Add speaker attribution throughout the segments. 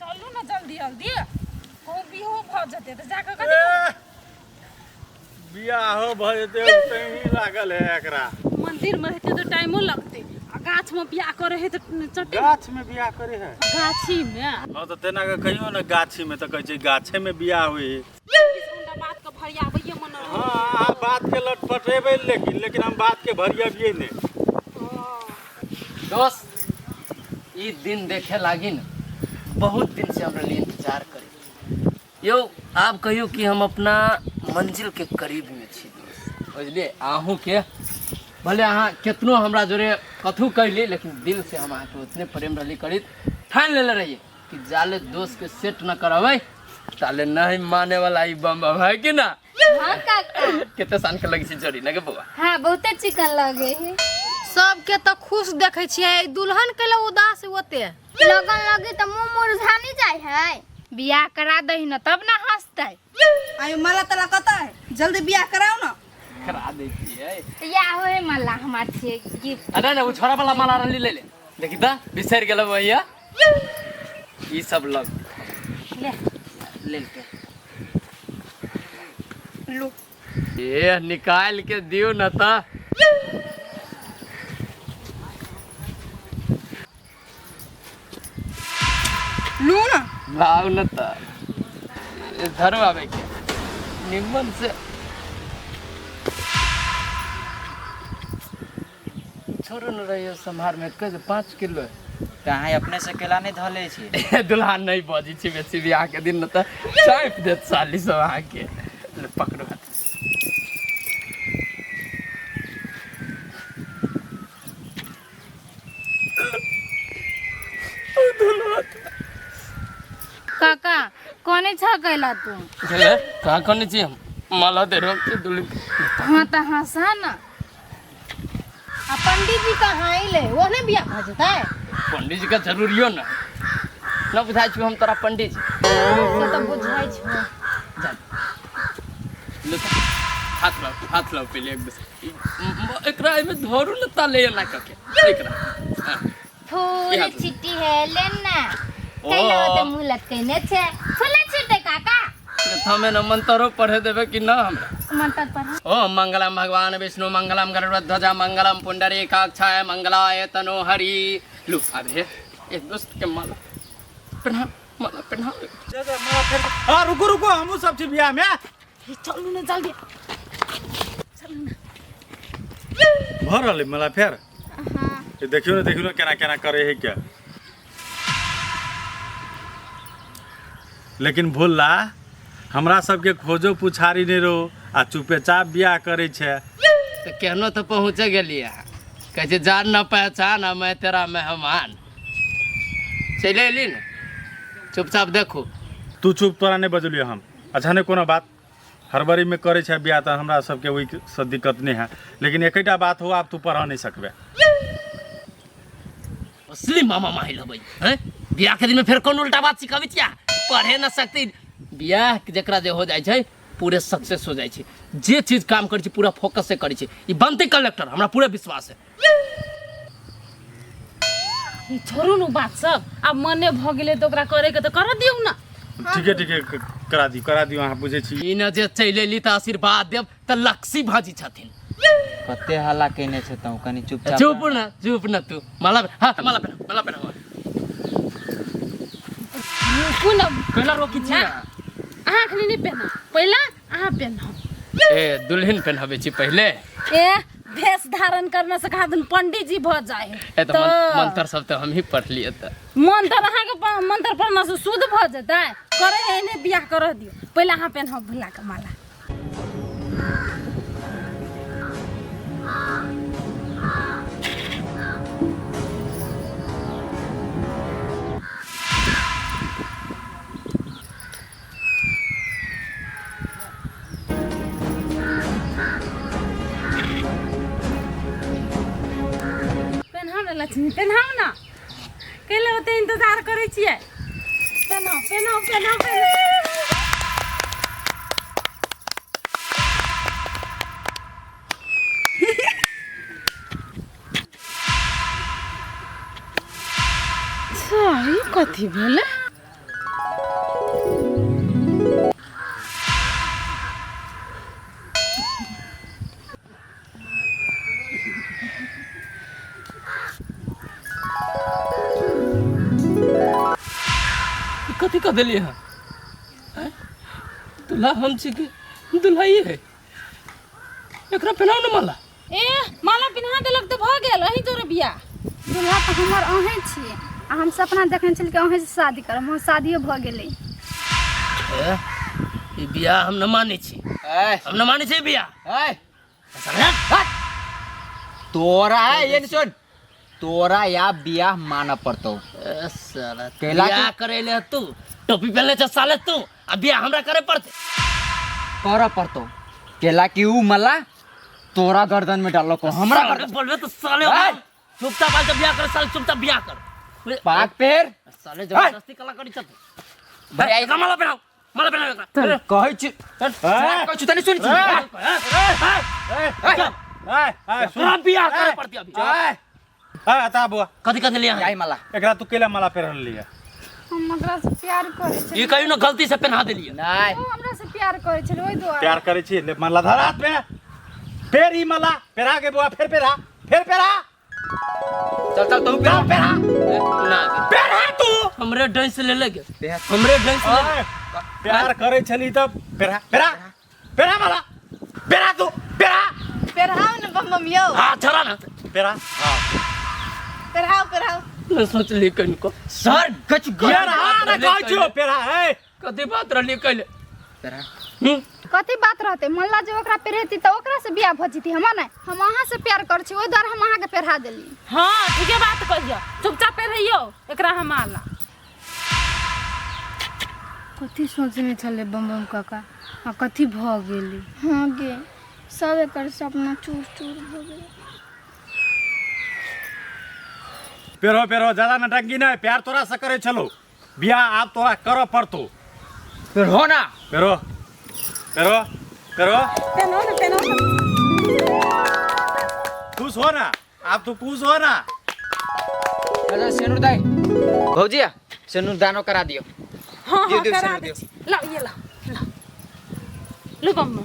Speaker 1: चलू ने जल्दी जल्दी, कहूँ बिहो भऽ जेतै तऽ जाकऽ कथी
Speaker 2: बियाहो भऽ जेतै तही लागल है एकरा।
Speaker 1: मंदिर में रहते तऽ टाइमो लगतै, आ गाछ में बियाह करे है तऽ चटे।
Speaker 2: गाछ में बियाह करे है?
Speaker 1: गाछी में।
Speaker 2: हाँ तऽ तेना के कहियो ने, गाछी में तऽ कहै छै गाछे में बियाह होइ है।
Speaker 1: 24 घंटा बात के भरियाबैये मन।
Speaker 2: हाँ, अहाँ बात के लटपटेबै, लेकिन लेकिन हम बात के भरियाबियै नहि।
Speaker 3: दोस्त, ई दिन देखे लागी न बहुत दिन से हमरा लिए इंतजार करे यौ। आब कहियो कि हम अपना मंजिल के करीब में छी दोस्त, बुझलिए? अहूँ के भले अहाँ केतनो हमरा जोरे कथू कैली, लेकिन दिल से हम अहाँके उतने प्रेम रहली करीत। ठान लेले रहिए कि जाले दोस्त के सेट न करबै ताले नहीं माने वाला ई बम बम है कि ना?
Speaker 4: हाँ काका।
Speaker 3: केते सान के लगी छै जोड़ी ना के बउआ?
Speaker 4: हाँ, बहुते चिकन लगे है।
Speaker 5: सबके तऽ खुश देखै छियै, दुल्हन के लए उदास ओते।
Speaker 4: लगन लगे तऽ मुंह मुरझानी जाय है।
Speaker 6: बियाह करा दही न तब ना हंसतै।
Speaker 7: आयो माला ताला कतऽ है? जल्दी बियाह कराओ ना।
Speaker 3: करा दै छियै।
Speaker 6: या होए माला हमार छियै गिफ्ट।
Speaker 3: अरे ना, ओ छोरा वाला माला रहली, ले ले। देखी त बिसरि गेल भैया ई सब लग
Speaker 6: ले।
Speaker 3: ले ले।
Speaker 7: लू।
Speaker 3: ए निकाल के दियो न त।
Speaker 7: लू ना।
Speaker 3: लाउ न त धरो आबै के निम्मन से छोड़ो न रहियो सम्हार में कह 5 किलो है।
Speaker 8: तऽ अहाँ अपने से केला नहि धऽ लै छी?
Speaker 3: दुल्हा नहीं बजै छी बेसी बियाह के दिन न तऽ चापि देत साली सब अहाँके। ले पकड़ो हाथ।
Speaker 6: काका, कोने छ कैला तू?
Speaker 3: झले कहाँ कोने छी? हम माला दे रहल छी दुल्हन के।
Speaker 6: हाँ तऽ हंसा ना।
Speaker 5: आ पंडित जी कहाँ अइले? ओहने बियाह भऽ जेतै?
Speaker 3: पंडित जी के जरूरियो न न बुझाइ छौ हम तोरा पंडित जी?
Speaker 5: से तऽ बुझाइ छौ।
Speaker 3: जा ले तऽ, हाथ लाओ, हाथ लाओ पहिले एक बेर। एकरा एहिमे धरू न ताले एना कऽ के एकरा। हाँ।
Speaker 4: फूल
Speaker 3: इहाँ से।
Speaker 4: छिट्टी है लेना।
Speaker 3: ओ।
Speaker 4: कैला होते मुंह लटकेने छे? फूल छिटे काका।
Speaker 3: थमे न मंत्रो पढ़े देबे कि न हमरा?
Speaker 6: मंत्र पढ़।
Speaker 3: ओम मंगलम भगवान विष्णु मंगलम गरुड़ध्वज मंगलम पुंडरीकाक्षाय मंगलाय तनो हरि। लू अब हे एक दोस्त के माला पहना, माला पहना।
Speaker 2: जा जा माला फेर। हाँ रुको रुको, हमहूँ सब छी बियाह में।
Speaker 1: हे, चलू ने जल्दी चलू ने।
Speaker 2: भऽ रहल है माला फेर। ये देखियौ ने, देखियौ ने केना केना करे है क्या। लेकिन भोला, हमरा सबके खोजो पुछारी नहि रहो आ चुपेचाप बियाह करै छै।
Speaker 3: तऽ केहनो तऽ पहुँचे गेलियै अहाँ। कहै छै जान न पहचान आ मैं तेरा मेहमान। चलि अयली ने, चुपचाप देखू।
Speaker 2: तू चुप, तोरा नहि बजलियो हम। अच्छा नहि कोनो बात, हड़बड़ीमे करै छै बियाह तऽ हमरा सबके ओहिसँ दिक्कत नहि है, लेकिन एकेटा बात हो, आब तू पढ़ नहि सकबे।
Speaker 3: असली मामा माहिल हबै हैं। बियाह के दिन में फेर कौन उल्टा बात सिखाबै छिया? पढ़े न सकती। बियाह जकरा जे हो जाइ छै पूरे सक्सेस हो जाइ छै। जे चीज काम करै छै पूरा फोकस से करै छै। ई बनतै कलेक्टर, हमरा पूरा विश्वास है।
Speaker 1: ई छोड़ू ने बात सब, आब मने भऽ गेलै तऽ ओकरा करैके तऽ करऽ दियौ ने।
Speaker 2: ठीके ठीके, करा दियौ, करा दियौ। अहाँ बुझै छी।
Speaker 3: ई न जे चलि अयली तऽ आशीर्वाद देब तऽ लक्सी भाजी छथिन।
Speaker 8: कते हल्ला केने छै तू, कनि चुपचाप।
Speaker 3: चुप न, चुप न तू। माला, हाँ माला पहना, माला पहना।
Speaker 1: रुकू ने।
Speaker 3: कैला रोकी छी?
Speaker 1: अहाँ एखनी नहि पहनब, पहिला अहाँ पहनब।
Speaker 3: ए दुल्हन पहनाबै छी पहिले।
Speaker 1: ए भेष धारण करने से कहा दिन पंडित जी भऽ जाए है।
Speaker 3: ए तऽ मंत्र सब तऽ हमही पढ़लियै तऽ।
Speaker 1: मंत्र अहाँके मंत्र पढ़ना से शुद्ध भऽ जेतै? करे है ने बियाह करऽ दियौ, पहिले अहाँ पहनब भुला के माला। पेन्हाउ ने लक्ष्मी, पेन्हाउ ने। कैले ओते इंतजार करै छियै? पेन्हाउ, पेन्हाउ, पेन्हाउ, पेन्हाउ। अच्छा, ई कथी भेलै?
Speaker 3: कथी कह देलियै हँ आँय? दूल्हा हम छी कि दूल्हा ई है एकरा पहनाउ ने माला
Speaker 1: ए माला पिन्हा देलक तऽ भऽ गेल अहीं जोरे बियाह
Speaker 6: दूल्हा तऽ हमर अहें छियै आ हम सपना देखने छलियै कि अहें से शादी करब हमर शादियो भऽ गेलै
Speaker 3: ए, ई बियाह हम न मानै छी
Speaker 8: ए
Speaker 3: हम न मानै छी ई बियाह
Speaker 8: ए तोरा है ये सुन तोरा या बियाह मानऽ पड़तौ
Speaker 3: ए, साला
Speaker 8: कैला
Speaker 3: बियाह करे ले तू टोपी पहनले छ साले तू आ बियाह हमरा करे पड़तै
Speaker 8: करऽ पड़तौ केला कि ऊ मला तोरा गर्दन में डालको हमरा
Speaker 3: साले
Speaker 8: गर्दन
Speaker 3: बोलबे तो साले
Speaker 8: ए!
Speaker 3: चुपचाप आज बियाह कर साले चुपचाप बियाह कर
Speaker 8: पाक पेर
Speaker 3: साले जबरदस्ती कला करी छ तू
Speaker 8: भैया,
Speaker 3: एकरा माला पहनाओ माला पहनाओ एकरा
Speaker 8: कहै छी कहै छी तनी सुन छी
Speaker 3: तोरा बियाह करे पड़तै अभी
Speaker 2: ए बौआ
Speaker 3: कथी कथी लिया
Speaker 8: जाय मला
Speaker 2: एकरा तू केला माला पहिरल लिया
Speaker 6: हम ओकरा से प्यार करै छलियै
Speaker 3: ई कहियो ना गलती से पहना देलिए
Speaker 8: नहीं
Speaker 6: ओ हमरा से प्यार करै छलै ओहि दुआरे
Speaker 2: प्यार करै छी ले माला धर हाथ में फेर ई माला पेरा के बौआ फेर पेरा फेर पेरा
Speaker 8: चल चल तू
Speaker 2: चल पेरा
Speaker 3: ना
Speaker 2: पेरा तू
Speaker 3: हमरे ड्रेस ले ले के हमरे ड्रेस ले ले।
Speaker 2: ओए, प्यार करै छली तब पेरा पेरा पेरा माला पेरा तू पेरा
Speaker 7: पेरहाउ ने बम बम यौ
Speaker 3: हाँ छोड़ा ना
Speaker 2: पेरा हाँ
Speaker 7: पेरहाउ पेरहाउ
Speaker 3: मैं सोच ली कनको
Speaker 8: सर गच
Speaker 2: यार हाँ ना कहै छियौ पेरा ए
Speaker 3: कथी बात रहली कैले
Speaker 8: पेरा
Speaker 3: हम्म
Speaker 6: कथी बात रहते मोल्ला जे ओकरा पेरहेती तऽ ओकरा से बियाह भऽ जेती हमरा नहि हम अहाँ से प्यार करै छी ओहि दुआरे हम अहाँके पेरहा देली
Speaker 1: हाँ ठीके बात कहियो चुपचाप पेरहियो एकरा हम माला
Speaker 6: कथी सोचने छलै बम बम काका आ कथी भऽ गेलै
Speaker 4: हाँ गे सब एकर सपना चूर चूर भऽ गेलै
Speaker 2: पेरो पेरो ज्यादा नटंकी नहीं प्यार तोरा से करे छलो बियाह आब तोरा करऽ पड़तो
Speaker 8: फिर हो ना
Speaker 2: पेरो पेरो पेरो
Speaker 1: पेनो ना पेनो ना
Speaker 2: खुश हो ना आप तो खुश हो ना
Speaker 8: चलो सिनुर दाई भौजी सिनुर दानो करा दियो
Speaker 1: हाँ
Speaker 8: दियो,
Speaker 1: हाँ
Speaker 8: दियो,
Speaker 1: करा
Speaker 8: सिनुर
Speaker 1: दै
Speaker 8: दियो।
Speaker 1: छी लाओ ये लाओ लाओ लू बम्मो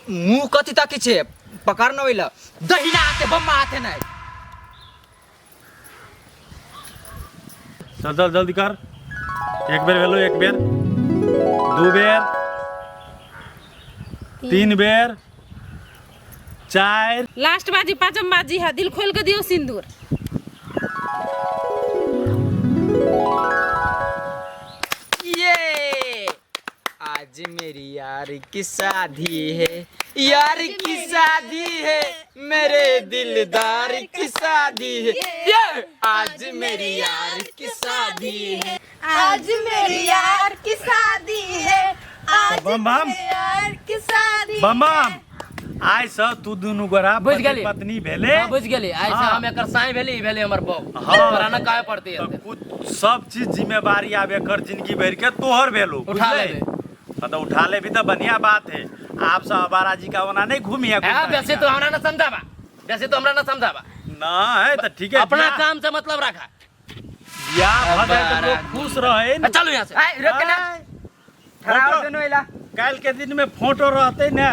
Speaker 8: मुंह कथी ताकी छे पकड़ न ओइला दहिना हाथे बम्मा हाथे नहीं
Speaker 2: चल चल जल्दी कर एक बेर भेलो एक बेर दू बेर तीन बेर चारि
Speaker 1: लास्ट बाजी पांचम बाजी है दिल खोल के दियो सिंदूर
Speaker 8: ये आज मेरी यार की शादी है यार की शादी है मेरे दिलदार की शादी है ये आज मेरी यार की शादी है
Speaker 7: आज मेरी यार की शादी है आज
Speaker 2: बम बम
Speaker 7: मेरे यार की शादी
Speaker 2: बम बम आइ से तू दुनू गोरा
Speaker 3: बुझि
Speaker 2: पति
Speaker 3: गेली।
Speaker 2: पत्नी भेले
Speaker 3: हाँ, बुझि गेली आइ से
Speaker 2: हाँ।
Speaker 3: हम एकर साई भेली ई भेली हमर बहू
Speaker 2: हाँ।
Speaker 3: तोरा न काहे पड़ती
Speaker 2: तऽ कुछ सब चीज जिम्मेवारी आब एकर जिंदगी भरि के तोहर भेलो
Speaker 3: उठा
Speaker 2: बुझले?
Speaker 3: लेबै।
Speaker 2: हाँ तऽ उठा लेबी तऽ बढ़िया बात है आप सब अबारा जी का ओना नहीं घूमिए
Speaker 3: हाँ वैसे तो हमरा न समझाबा वैसे तो हमरा न समझाबा
Speaker 2: ना है तऽ ठीक है
Speaker 3: अपना
Speaker 2: बियाह-
Speaker 3: काम से मतलब रखा
Speaker 2: बियाह भऽ जाए तऽ लोग खुश रहे ने
Speaker 3: चलू यहाँ से
Speaker 8: आय रोक ना ठहराओ
Speaker 2: फोटो-
Speaker 8: दुनू एला
Speaker 2: काल्हि के दिन में फोटो रहते ने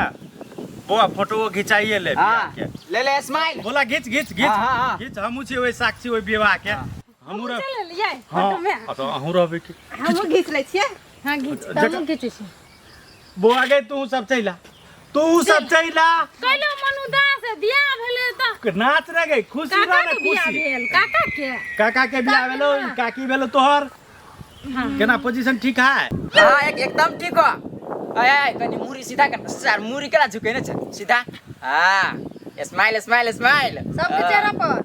Speaker 2: बौआ फोटो घिचाइए ले बियाह
Speaker 8: हाँ
Speaker 2: के
Speaker 8: ले ले स्माइल
Speaker 2: बोला घिच घिच घिच
Speaker 8: हाँ, हाँ, हाँ।
Speaker 2: घिच हमहूँ छी ओहि साक्षी ओहि विवाह के हमहूँ रह
Speaker 1: चल लियै
Speaker 2: हाँ
Speaker 1: फोटो में
Speaker 2: आ तऽ अहूँ रहबै की
Speaker 7: हमहूँ घीच लै छियै
Speaker 6: हाँ घीच
Speaker 2: जक-
Speaker 6: हमहूँ घीचै छी
Speaker 2: बौआ गे तू सब चलि आ तू सब चलि आ
Speaker 1: कैलो मन उदास है बियाह भेलै तऽ
Speaker 2: नाच रे गे खुशी
Speaker 1: काका
Speaker 2: रह ने
Speaker 1: के बियाह
Speaker 2: खुशी
Speaker 1: भेल काका के
Speaker 2: काका के बियाह भेलो काकी भेलो तोहर केना पोजीशन ठीक है
Speaker 8: हाँ एक एकदम ठीक हो आय आय कनी मुरी सीधा कर सर मुरी केना झुके ने छै सीधा हाँ स्माइल स्माइल स्माइल
Speaker 6: सबके चेहरा पर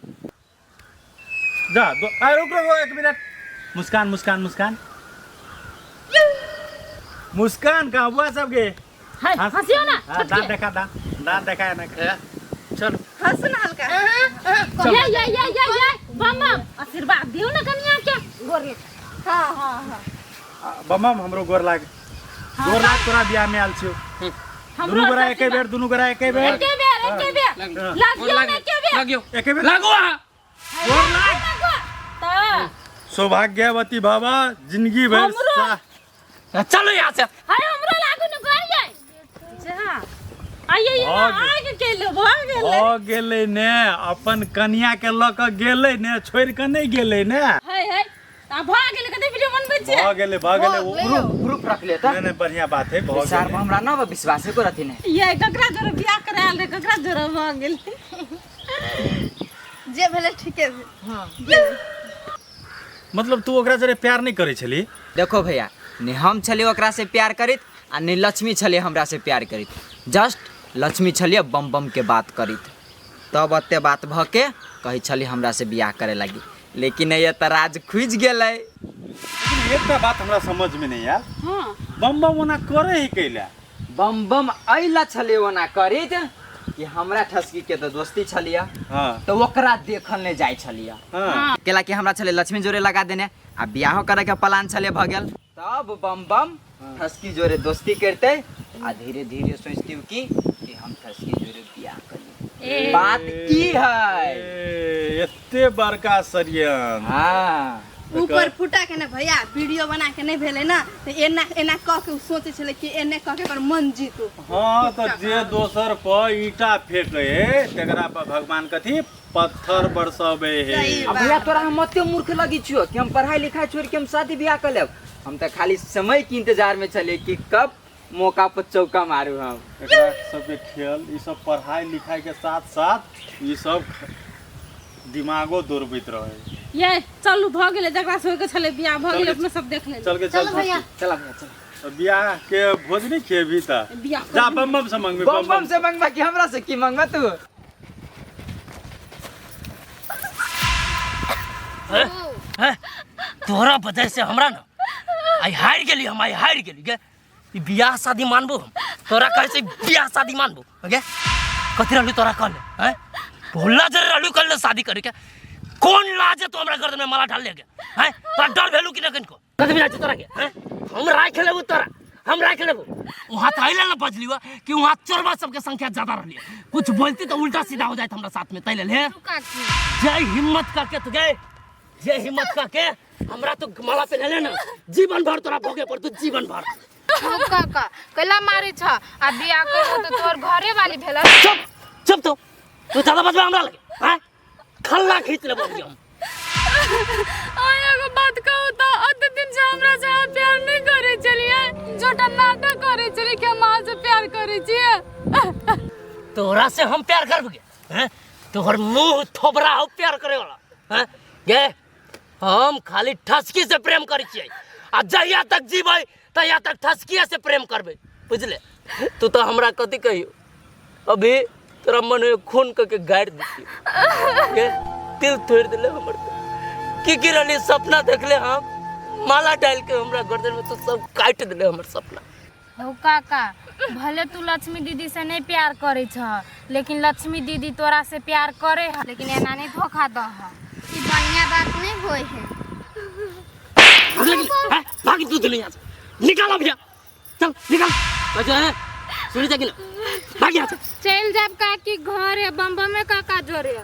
Speaker 2: जा दो आ रुक रुक एक मिनट मुस्कान मुस्कान मुस्कान मुस्कान कहाँ बुआ सबके
Speaker 1: है
Speaker 2: हंस-
Speaker 1: हंसियो ना
Speaker 2: हाँ, दांत देखा दांत दांत देखा ना
Speaker 3: चल
Speaker 7: हंसू ना हल्का
Speaker 1: ये ये ये ये ये बम बम आशीर्वाद दियो ना कनिया के गोर लग।
Speaker 7: हाँ हाँ हाँ
Speaker 2: बम बम हमरो गोर लाग गोर लाग तोरा बियाह में आयल छियो
Speaker 1: हमरो
Speaker 2: दुनू गोरा एके
Speaker 1: आशीर्वाद।
Speaker 2: बेर दुनू गोरा एके बेर
Speaker 1: एके बेर एके बेर
Speaker 2: हाँ।
Speaker 1: लागियो ना एके बेर
Speaker 3: लागियो
Speaker 2: एके बेर
Speaker 3: लागो अहाँ
Speaker 2: गोर लाग
Speaker 1: तऽ
Speaker 2: सौभाग्यवती बाबा जिंदगी भर
Speaker 1: हमरो।
Speaker 3: चलो यहाँ से
Speaker 1: अरे हमरो लागू न करियै जा आइए ये
Speaker 2: भऽ गेल।
Speaker 1: आइ के केलो भऽ गेलै
Speaker 2: भऽ गेलै ने अपन कनिया के लऽ कऽ गेलै ने छोड़ि कऽ नहि गेलै ने
Speaker 1: है है आ भऽ गेलै कते वीडियो बनबै छियै।
Speaker 2: भऽ गेलै, भऽ गेलै। ओ
Speaker 8: प्रूफ प्रूफ रख ले त
Speaker 2: नहि नहि, बढ़िया बात है, भऽ
Speaker 8: सर
Speaker 2: गेलै।
Speaker 8: हमरा न विश्वासे को रहथिन है।
Speaker 1: ये ककरा जोरे बियाह करायल रहे, ककरा जोरे भऽ गेलै?
Speaker 7: जे भेलै ठीके भेल।
Speaker 2: मतलब तू ओकरा जरे प्यार नहि करै छली?
Speaker 8: देखो भैया, ने हम छलियै ओकरा से प्यार करैत आ ने लक्ष्मी छलियै हमरा से प्यार करैत। जस्ट लक्ष्मी छलियै बम बम के बात करैत, तब एते बात भऽ के कहै छलियै हमरा से बियाह करे लागी, लेकिन ये तऽ राज खुजि गेलै।
Speaker 2: लेकिन एकटा बात हमरा समझ में नहीं आयल।
Speaker 1: हाँ।
Speaker 2: बम बम ओना करे ही कैला?
Speaker 8: बम बम अइला छलियै ओना करैत कि हमरा ठसकी के तऽ दोस्ती छलियै।
Speaker 2: हाँ।
Speaker 8: तऽ ओकरा देखल नहि जाइ छलियै।
Speaker 2: हाँ।
Speaker 8: केला कि हमरा छलै लक्ष्मी जोरे लगा देने आ बियाहो करे के प्लान छलै भऽ गेल। तब बम बम ठसकी जोरे दोस्ती करते आ धीरे धीरे सोचती कि हम ठसकी जोरे बियाह करी। बात की है?
Speaker 2: ए, एते बड़का षड्यंत्र।
Speaker 8: हाँ।
Speaker 7: ऊपर फुटा के ने भैया वीडियो बना के नहीं भेलै ना, तऽ एना एना कह के उ सोचै छलै कि एने कह के ओकर मन जीतू।
Speaker 2: हाँ, तऽ जे दोसर पर ईंटा फेंके तकरा पर भगवान कथी पत्थर बरसबे है।
Speaker 7: सही
Speaker 8: आ भैया तोरा हम एते मूर्ख लगी छियो कि हम पढ़ाई लिखाई छोड़ के हम शादी ब्याह कर लेब? हम तऽ खाली समय के इंतजार में छलियै कि कब मौका पर चौका मारू हम।
Speaker 2: एकरा सबके खेल ई सब पढ़ाई लिखाई के साथ साथ ई सब दिमागो दौड़बैत रहे।
Speaker 1: ये चलू भऽ गेलै, जकरा से होइके छलै बियाह भऽ गेलै, अपने सब देख लेलै।
Speaker 2: चल के चल
Speaker 5: भैया।
Speaker 8: चला भैया चला।
Speaker 2: तो बियाह के भोज नहीं खेबी त?
Speaker 1: बियाह
Speaker 2: जा बम बम से मंगबी।
Speaker 8: बम बम से मंगबा कि हमरा से की मंगबा तू?
Speaker 3: तोहरा वजह से हमरा ना आई हार गेली, हम आई हार गेली गे। ई बियाह शादी मानबो हम? तोरा कहै छै बियाह शादी मानबो गे? कथी रहलू तोरा कहले? हैं, भोला जरे रहलू कहले शादी करे के? कौन लाज है तू हमरा गर्दन में माला डाल ले गे? हैं, तोरा डर भेलू कि ना कनिको? कथी बिना तोरा के? हैं, हम राख लेबू तोरा, हम राख लेबू। वहाँ तो अइले ना बजली हुआ कि वहाँ चोरबा सबके संख्या ज्यादा रहली, कुछ बोलती तो उल्टा सीधा हो जाए हमरा साथ में, तै लेल हे जय हिम्मत करके तू गए, जय हिम्मत करके हमरा तो माला पे ले ना, जीवन भर तोरा भोगे पर तू जीवन भर।
Speaker 5: हो काका कैला मारे छ? आ बियाह करबो तऽ तोहर घरे वाली भेल।
Speaker 3: चुप चुप, तू तू ज्यादा बजबा हमरा लगे? हैं, खल्ला खींच लेबो अभी हम।
Speaker 1: आ एगो बात कहू तऽ अत दिन से हमरा से अहाँ प्यार नहीं करे छलियै, झूठा नाटक करे छलियै कि हम अहाँ से प्यार करे छियै।
Speaker 3: तोरा से हम प्यार करबे? हैं, तोहर मुंह थोबरा हो प्यार करे वाला? हैं गे, हम खाली ठसकी से प्रेम करै छियै आ जहिया तक जीबै तहिया तक ठसकिए से प्रेम करबै, बुझले? तू तो हमरा कथी कहियो, अभी तोरा मन में खून करके गाड़ि देती गे, दिल तोड़ दिले हमर। की की रहली सपना देखले हम, माला डाल के हमरा गर्दन में तो सब काटि दिले हमर सपना।
Speaker 5: हौ काका, भले तू लक्ष्मी दीदी से नहीं प्यार करे छ, लेकिन लक्ष्मी दीदी तोरा से प्यार करे है, लेकिन एना नहीं धोखा दह।
Speaker 4: ई बढ़िया बात नहीं होय है।
Speaker 3: भाग लगी, हैं? भाग तू दुनिया से निकाल अभी, चल निकाल। अच्छा है सुनी जा कि ना, भाग यहाँ से।
Speaker 5: चल जाब काकी घर है बम बम में काका जोरे।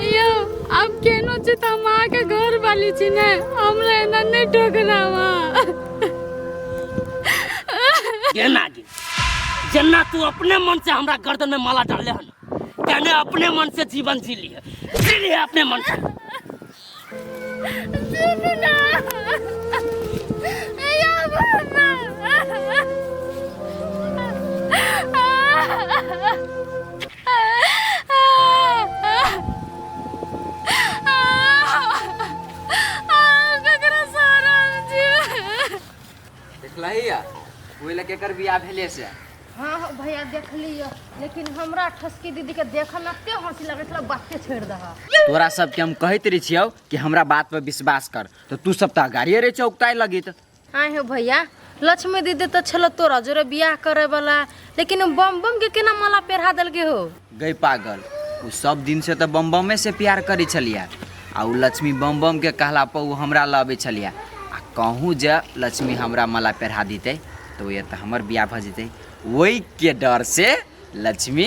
Speaker 1: यौ आब केनो छी तऽ हम अहाँके घर वाली छी ने, हमरा एना नहीं ठोकरावा।
Speaker 3: केना गे, जेना तू अपने मन से हमरा गर्दन में माला डालले हन, तेने अपने मन से जीवन जी लिए, जी लिए अपने मन से।
Speaker 1: सुनू ना यौ ना। ककरा सहारा हम जीबै?
Speaker 8: देखलही या ओहि लए केकर बियाह भेले से?
Speaker 5: हाँ हाँ भैया देख लियो, लेकिन हमरा ठसकी दीदी के देखऽ में एते हंसी लगै छलै, बाते छोड़ि दह।
Speaker 8: तोरा सबके हम कहैत रही छियौ कि हमरा बात पर विश्वास कर, तो तू सब तऽ गाड़िए रहे चौकताए लगित।
Speaker 5: आइ हो भैया, लक्ष्मी दीदी तऽ छलो तोरा जोरे बियाह करे वाला, लेकिन उ बम बम के केना माला पेढ़ा देलके हो?
Speaker 8: गई पागल, उ सब दिन से तऽ बम बमे से प्यार करै छलियै आ उ लक्ष्मी बम बम के कहला पर उ हमरा लबै छलियै, आ कहूँ जे लक्ष्मी हमरा माला पेढ़ा दितै तऽ ओए तऽ हमर बियाह भऽ जेतै, ओहि के डर से लक्ष्मी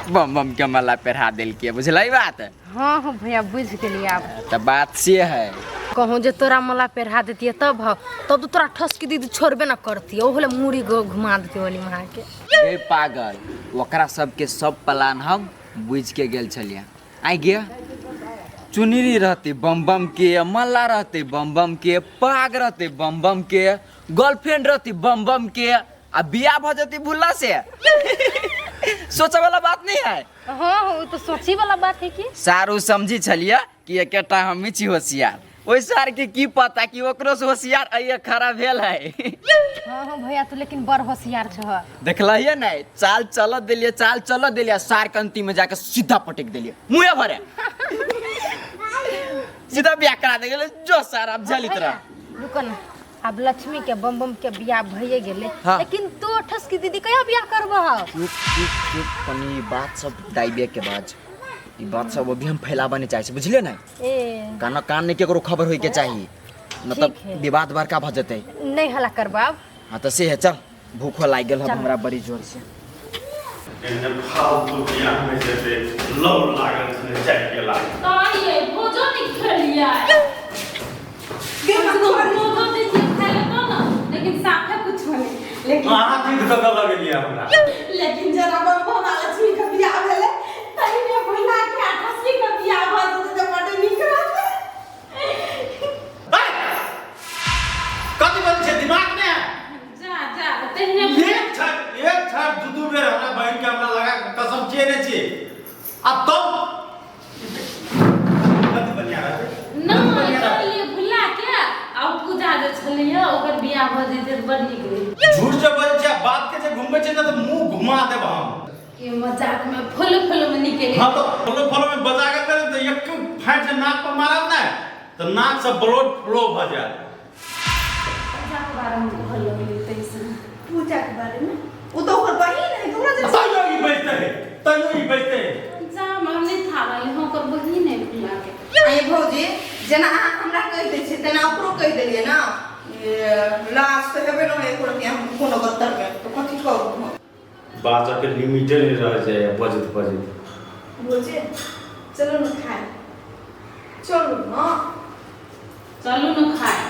Speaker 8: बम बम के माला पेढ़ा देलकै, बुझलै बात?
Speaker 5: हाँ हाँ भैया बुझ गेलियै आब।
Speaker 8: तऽ बात से है।
Speaker 5: कहूँ जे तोरा माला पेढ़ा देतियै तब हौ, तब तो तोरा ठसकी दीदी छोड़बे न करतियै, ओहो ले मूड़ी घुमा देतियै ओली वहाँ के।
Speaker 8: गे पागल, ओकरा सबके सब प्लान हम बुझ के गेल छलियै। आइ गे चुनरी रहते बम बम के, माला रहते बम बम के, पाग रहते बम बम के, गर्लफ्रेंड रहती बम बम के, आ बियाह भ जती भुल्ला से। सोचे वाला बात नहीं है।
Speaker 5: हाँ हाँ, तो सोची वाला बात है कि
Speaker 8: सारू समझी छलिए कि एकेटा हम छी होशियार, ओहि सार के की पता कि ओकरो से होशियार अइये खड़ा भेल है।
Speaker 5: हाँ हाँ भैया तू लेकिन बड़ होशियार छह।
Speaker 8: देखलहिए नहीं, चाल चल देलिए, चाल चल देलिए, सार के अंतिम में जाके सीधा पटक देलिए मुँहे भरे, सीधा बियाह करा दे गेलै। जो सार अब झलित रह।
Speaker 5: रुको ना, अब लक्ष्मी के बम बम के बियाह भइए गेलै।
Speaker 8: हाँ।
Speaker 5: लेकिन तू ठसकी दीदी कहिया बियाह करबह?
Speaker 8: चुप चुप चुप, तनी बात सब दाइबे के बाद ई बात सब अभी हम फैलाबा नहीं चाहे छी, बुझलिए नहीं?
Speaker 5: ए
Speaker 8: कान कान नहीं केकरो खबर होई के चाहिए, मतलब विवाद बड़का भ जेतै।
Speaker 5: नहीं हला करबाब।
Speaker 8: हाँ तो से है, चल भूखो लाग गेल हब हमरा बड़ी जोर से।
Speaker 2: एहन फालतू बियाह में जेतै लौ लागल छलै जाय गेला।
Speaker 1: ताइए भोजो नहीं खेलिए, भोजो दीजिए खाए तो ना, लेकिन साफे कुछ नहीं। लेकिन
Speaker 2: अहाँ जिद कऽ कऽ लगेलियै हमरा।
Speaker 7: लेकिन जरा बम बम लक्ष्मी के बियाह भेलै तहिने भुला के ठसकी के बियाह भ जेतै तऽ बड्ड नीक रहतै।
Speaker 2: कथी बजै छै दिमाग ने?
Speaker 1: जा जा तहिने
Speaker 2: एक छाट दू दू बेर हमरा बहिन के हमरा लगा के कसम छियै नहि छियै, आ तब कथी बढ़िया रहतै?
Speaker 1: ना कहलिए भुला के आ पूजा जे छलैया ओकर बियाह भ जेतै तऽ बड़ नीक रहै।
Speaker 2: झूठ जे बजै छै आ बात के जे घुमबै छै ने तऽ मुँह घुमा देब हम।
Speaker 1: के मजाक में फुल फुल में निकले।
Speaker 2: हाँ तो फलो फलो में बजा के करे तो एक फाट से नाक पर मारब ना तो नाक से ब्लड फ्लो भ जाए।
Speaker 1: पूजा के बारे में कहल लगली तैसे।
Speaker 7: पूजा के बारे में ओ तो ओकर बहिन है, तोरा जे
Speaker 2: तैयो ई बजते है, तैयो ई बजते है।
Speaker 1: जा हम नहीं था रही हम ओकर बहिन है भुला के।
Speaker 7: अरे भौजी जेना अहाँ हमरा कहि दै छियै तेना ओकरो कहि देलियै ना। लाज तऽ हेबे न एको रुपया हम कोनो गत्तर में तो कथी कहू।
Speaker 2: बाजा के लिमिटे नहीं रह जाए बजत बजत।
Speaker 7: भौजी चलू न खाए, चलू न,
Speaker 1: चलू न खाए।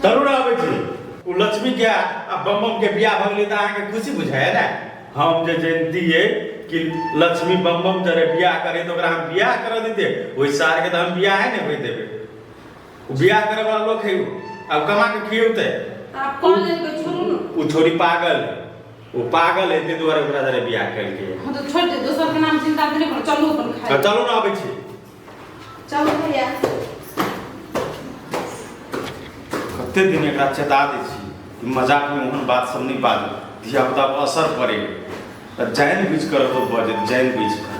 Speaker 2: तरुण आबै छी ओ लक्ष्मी के आ बम बम के बियाह भ गेलै तऽ अहाँके खुशी बुझाय ने? हम जे जनतियै कि लक्ष्मी बम बम जरे बियाह करे तऽ ओकरा हम बियाह करऽ देतियै, ओहि सार के तऽ हम बियाहे नहि होय देबै। ओ बियाह करे वाला लोक है, आब कमा के खियौतै।
Speaker 1: आप कॉल के छोड़ू न।
Speaker 2: ओ छोरी पागल है, ओ पागल है, ताहि दुआरे ओकरा जरे बियाह केलकै।
Speaker 1: हम तो छोड़ दे, दोसर के नाम चिंता नहि करू, चलू अपन खाए।
Speaker 2: चलू न आबै छी।
Speaker 7: चलू भैया।
Speaker 2: कते दिन एकरा चेता दै छी कि मजाकमे ओहन बात सब नहि बाजू, धिया पुता पर असर पड़े, तऽ जानि बुझि कऽ रहू बजैत, जानि बुझि कऽ।